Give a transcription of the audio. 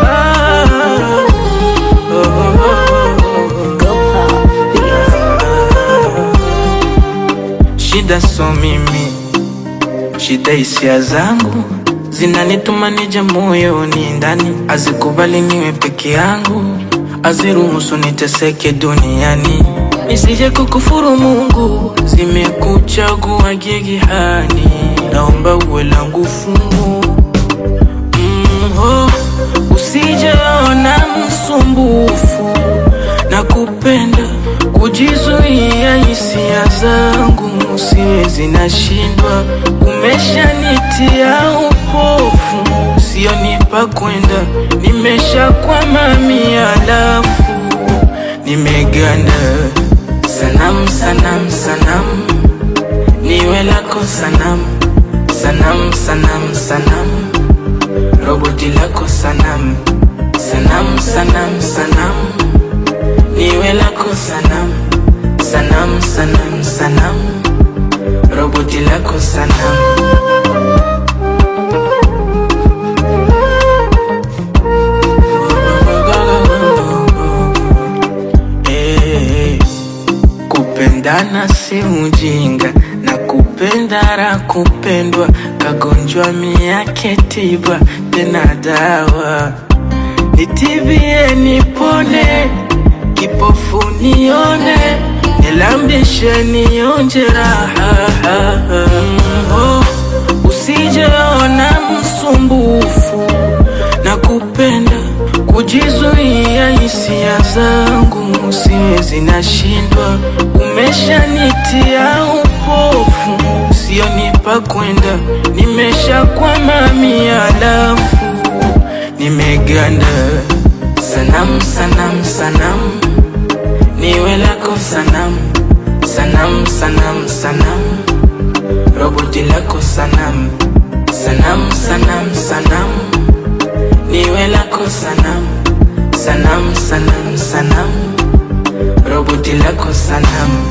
Ah, oh, oh, oh, Go pop beats. oh. Shida so mimi, shida hisia zangu zinanituma nije moyoni ndani, azikubali niwe peke yangu, aziruhusu niteseke duniani, nisije kukufuru Mungu. Zimekuchagua gigihani, naomba uwe langu fungu. Oh, usijeona msumbufu na kupenda kujizuia hisia zangu siwezi, nashindwa. Umeshanitia upofu, sionipa kwenda, nimeshakwama mialafu, nimeganda. Sanamu, sanamu, sanamu, niwe lako sanamu, sanamu, sanamu, sanamu, roboti lako sanamu, sanamu, sanamu, sanamu, niwe lako sanamu, sanamu, sanamu, sanamu, roboti lako sanamu. Hey, kupendana si ujinga na kupenda ra kupendwa, kagonjwa miyake tiba tena dawa nitibie nipone, kipofu nione, nilambishe nionje raha. Oh, usijeona msumbufu na kupenda kujizuia hisia zangu siwezi, nashindwa. Umeshanitia upofu, sionipa kwenda, nimeshakwama mialafu, nimeganda. Sanamu, sanamu, sanamu, niwe lako sanamu, sanamu, sanamu, sanamu, roboti lako sanamu, sanamu, sanamu, sanamu, niwe lako sanamu, sanamu, sanamu, sanamu, roboti lako sanamu.